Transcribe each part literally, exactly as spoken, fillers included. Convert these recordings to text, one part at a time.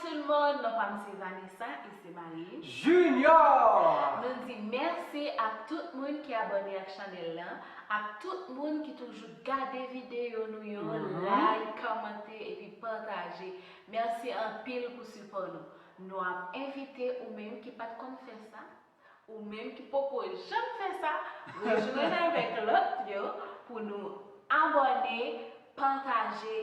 Tout moun, non pa m se Vanessa e se Marie. Junior! Nou di mèsi ak tout moun ki abòne ak chanèl lan, ak tout moun ki toujou gade videyo nou yo, like, kòmante epi pataje. Mèsi anpil pou sipò nou. Nou ap envite ou menm ki pa t konn fè sa, ou menm ki poko janm fè sa, rejwenn avèk lòt yo pou nou abòne, pataje,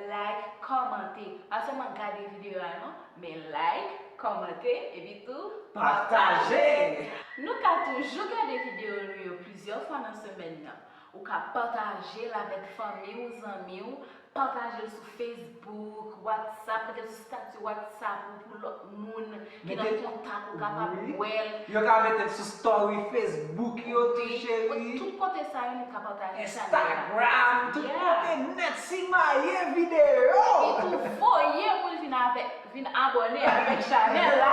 like, kòmante. Pa sèlman gade videyo a non, men like, kòmante, epi tou Pataje! Nou ka toujou gade videyo nou yo plizyè fwa nan semèn nan. Ou ka pataje l avèk fanmi w, zanmi w, pataje l sou Facebook, WhatsApp, mete l sou stati WhatsApp ou pou lòt moun ki nan kontak ou kapab wè l. Yo ka mete l sou story Facebook yo tou, cheri. Tout kote sa yo nou ka pataje chanèl la. Instagram, tout kote nèt, simaye videyo. Epi tou voye moun vin avèk, vin abòne avèk chanèl la.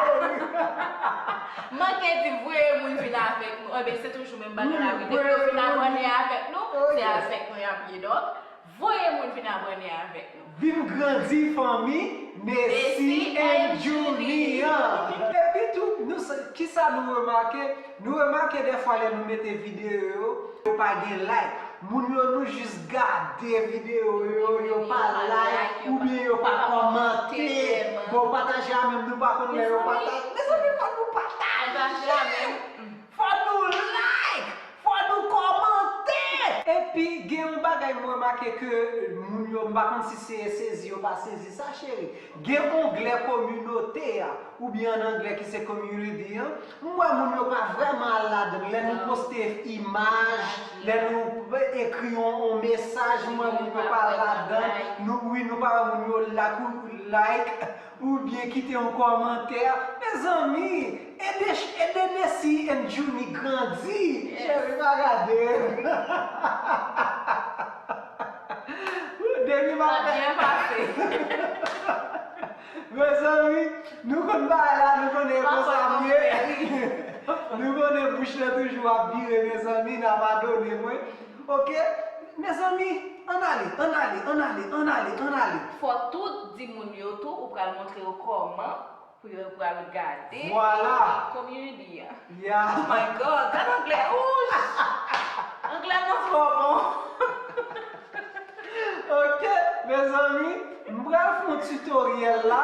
Manke di voye moun vin avèk nou. Enben, se toujou menm bagay la wi. Depi yo fin abòne avèk nou, se avèk nou y ap ye. Donk, voye moun vin abòne avèk nou. Vin grandi fanmi Nessie and Junie an. Epi tou, nou sa, kisa nou remake? Nou remake dèfwa lè nou mete videyo yo, yo pa gen like. Moun yo nou jis gade videyo yo, yo pa like oubyen yo pa kòmante. Bon, pataje a menm, nou pa konn lè yo pataje. Mezanmi, fò nou pataje a menm. Fò nou like! Fò nou kòmante! Epi, gen yon bagay m remake ke moun yo, m pa konn si se sezi yo pa sezi sa, cheri. Gen onglè kominote a, oubyen ann anglè ki se community an. M wè moun yo pa vrèman al ladan l. Lè nou poste imaj, lè nou ekri yon, yon mesaj, m wè moun yo pa al ladan l. Nou, wi, nou pa wè moun yo like, like. Oubyen kite yon kòmantè. Mezanmi, ede, ede Nessie and Junie grandi. Cheri, pa gade. Depi m ap... Sa byen pase. Mezanmi, nou konn bagay la, nou konnen konsa m ye. Nou konnen bouch lan toujou ap vire, mezanmi, n a padone mwen. Oke? Mezanmi, ann ale, ann ale, ann ale, ann ale, ann ale. Fò tou di moun yo tou ou pral montre yo kòman pou yo pral gade community an. Yeah. Oh my God, gad anglè, ouch! Anglè mwen twò bon. Oke, mezanmi, m pral fè yon tutoriel la.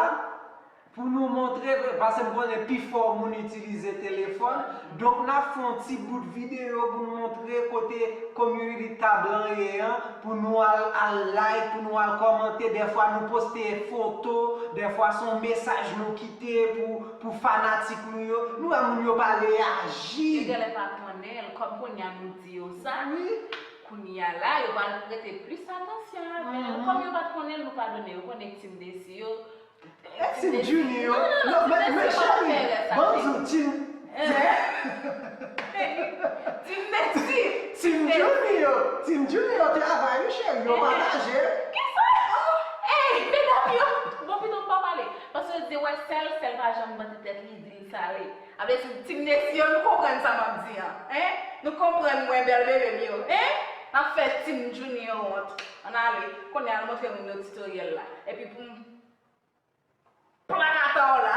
Pou nou montre, paske m konnen pifò moun itilize telefòn, donk n ap fè yon ti bout videyo pou nou montre kote community tab lan ye an, pou nou al, al like, pou nou al kòmante, dèfwa nou poste foto, dèfwa se yon mesaj nou kite pou, pou fanatik nou yo, nou wè moun yo pa reyaji. Yo genlè pa konnen l, kòm kounye a nou di yo sa, kounye a la, yo pral prete plis atansyon avè l. Kòm yo pa t konnen l, nou padone yo, konnen Team Nessie yo, E Team Junie yo? Non, men, men cheri, ban m di w, Team... Team Nessie. Team Junie yo, Team Junie yo travay wi cheri, yo pataje. Kisa? Ey, medam yo, bon pito m pa pale. Paske yo di wè sèl, sèl pa janm vante tèt li, di l sale. Sa vle di Team Nessie yo, nou konprann sa m ap di an, en? Nou konprann mwen bèl bebe m yo, en? N ap fè Team Junie yo wont. Ann ale, kounye a al montre moun yo tutoriel la. Epi pou m plakata w la.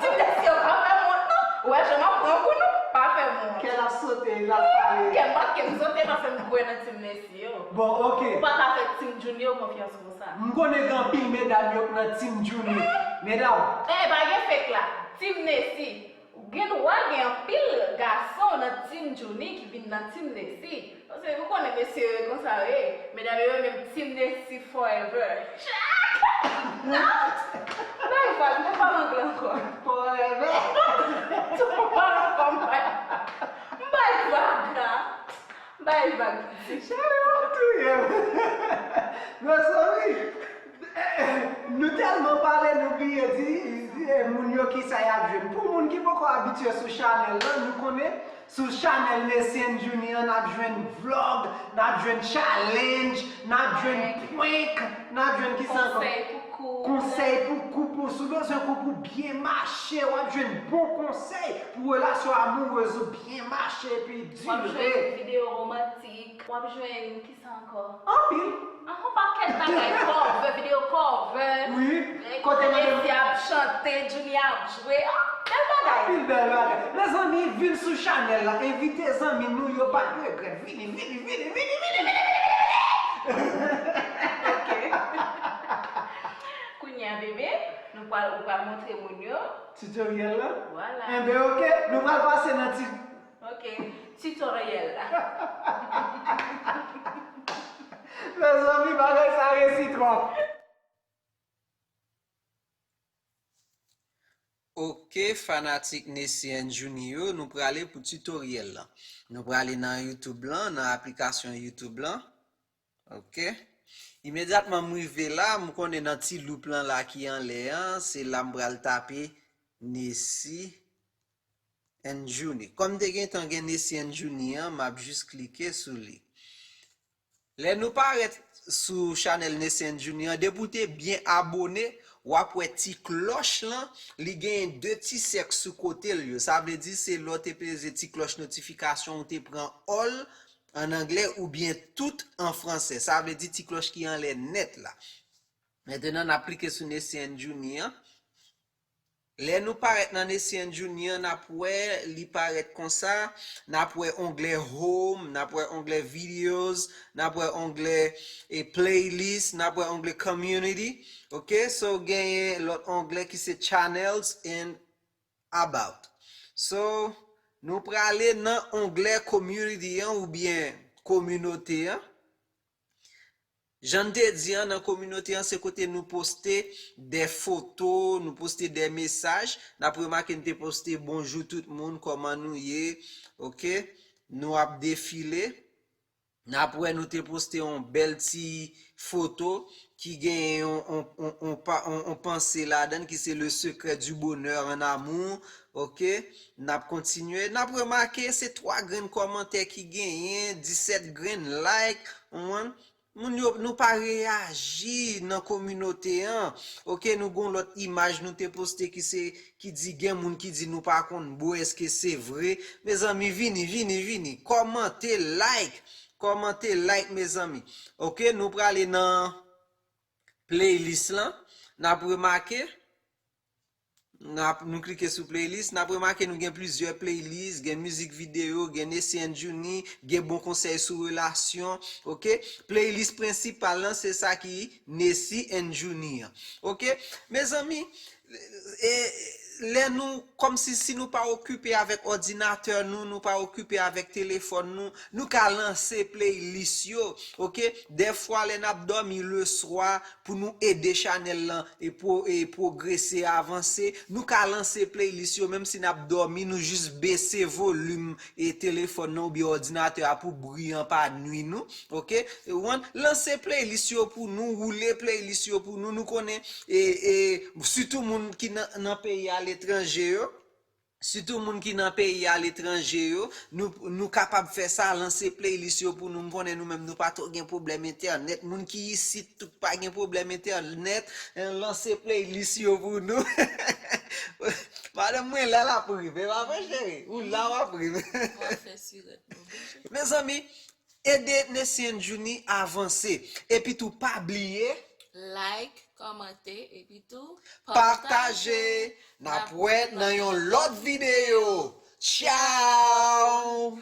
Team Nessie yo pa fè m wont non. Ou wè jan m ap pran pou nou, pa fè m wont. Kè l ap sote, l ap pale. Kè m pa, kè m sote paske m kwè nan Team Nessie yo. Bon, oke. Ou pa ka fè Team Junie yo konfyans konsa. M konnen gen anpil medam yo k nan Team Junie. Medam. Eh, pa gen fake la. Team Nessie. Ou gen dwa gen anpil gason nan Team Junie ki vin nan Team Nessie. Paske nou konnen mesye yo e konsa yo ye. Medam yo menm Team Nessie forever. Bay vag, m pa pale anglè ankò. Forever. Tou m pale ankò, m bay vag. M bay vag la. Bay vag pitit. Cheri, w ap touye m. Mezanmi, nou tèlman pale, nou bliye di, di, eh, moun yo kisa y ap jwenn. Pou moun ki poko abitye sou chanèl lan, nou konnen sou chanèl Nessie and Junie an, n ap jwenn vlog, n ap jwenn challenge, n ap jwenn prank, n ap jwenn kisa ankò? Konsèy pou koup. Konsèy pou koup ou. Si w bezwen koup ou byen mache, w ap jwenn bon konsèy pou relasyon amourez ou byen mache epi dire. W ap jwenn videyo romantik. W ap jwenn kisa ankò? Anpil. Ah, yon pakèt bagay, cover, videyo cover. Wi, kote mande... Nessie ap Junior ap jwe. Oh, bèl bagay. Anpil bèl bagay. Mezanmi, vin sou chanèl la. Envite zanmi nou, yo p ap regrèt. Vini, vini, vini, vini, vini, vini, vini, vini. Ok. Kounye a, bebe, nou pral, ou pral montre moun yo. Tutoriel la? Vwala. Enben, ok, nou pral pase nan ti Ok, tutoriel la. Mezanmi, bagay sa resi twòp. Ok, fanatik Nessie and Junie yo, nou prale pou tutoriel la. Nou prale nan YouTube lan, nan aplikasyon YouTube lan. Ok. Imedyatman m rive la, m konnen nan ti loup lan la ki anlè an, se la m pral tape Nessie and Junie. Kòm te gentan gen Nessie and Junie an, m ap jis klike sou li. Lè nou parèt sou chanèl Nessie and Junie an, depi w te byen abone, w ap wè ti klòch lan, li genyen de ti sèk sou kote l yo. Sa vle di se lè w te peze ti klòch notifikasyon, ou te pran all an anglè oubyen tout an fransè. Sa vle di ti klòch ki anlè nèt la. Mentnan, n ap klike sou Nessie and Junie an. Lè nou parèt nan Nessie and Junie an, n ap wè li parèt konsa. N ap wè onglè Home, n ap wè onglè Videos, n ap wè onglè e, Playlist, n ap wè onglè Community. Ok, so genyen lòt onglè ki se Channels and About. So, nou prale nan onglè Community an oubyen Kominote an. Jan n te di an, nan kominote an, se kote nou poste de foto, nou poste de mesaj. N ap remake n te poste bonjou tout moun, kòman nou ye, ok? Nou ap defile. N ap wè nou te poste yon bèl ti foto ki genyen yon, yon, yon, yon pa- yon, yon panse ladan l ki se le secret du bonheur en amour, ok? N ap kontinye. N ap remake se twa grenn kòmantè ki genyen, disèt grenn like, ou konprann? Moun yo, nou pa reyaji nan kominote an. Ok, nou gon lòt imaj nou te poste ki se, ki di gen moun ki di nou pa konn bo, èske se vre? Mezanmi, vini, vini, vini. Kòmante, like. Kòmante, like, mezanmi. Ok, nou prale nan playlist lan. N ap remake. N ap, nou klike sou playlist, n ap remake nou gen plizyè playlist, gen mizik videyo, gen Nessie and Junie, gen bon konsèy sou relasyon, ok? Playlist prensipal lan, se sa ki Nessie and Junie an, ok? Mezanmi, e, lè nou, kòmsi si nou pa okipe avèk òdinatè nou, nou pa okipe avèk telefòn nou, nou ka lanse playlist yo, ok? Dèfwa, lè n ap dòmi leswa, pou nou ede chanèl lan e, pro, e pwogrese, avanse, nou ka lanse playlist yo, menm si n ap dòmi, nou jis bese volim e telefòn nan oubyen òdinatè a pou bri an pa nwi nou, ok? Ou konprann? Lanse playlist yo pou nou, woule playlist yo pou nou, nou konnen, e, e, sitou moun ki nan, nan peyi aletranje yo, sitou moun ki nan peyi aletranje yo, nou, nou kapab fè sa, lanse playlist yo pou nou. M konnen nou menm nou pa twò gen pwoblèm entènèt. Moun ki isit tou pa gen pwoblèm entènèt, eh, lanse playlist yo pou nou. Madanm mwen la, l ap ri, men pa vre, cheri? Ou la, w ap ri. W ap fè sirèt mwen, wi, cheri. Mezanmi, ede Nessie and Junie avanse. Epi tou, pa bliye. Like, kòmante, epi tou, pataje. Pataje. N ap wè nan yon lòt videyo. Tchao!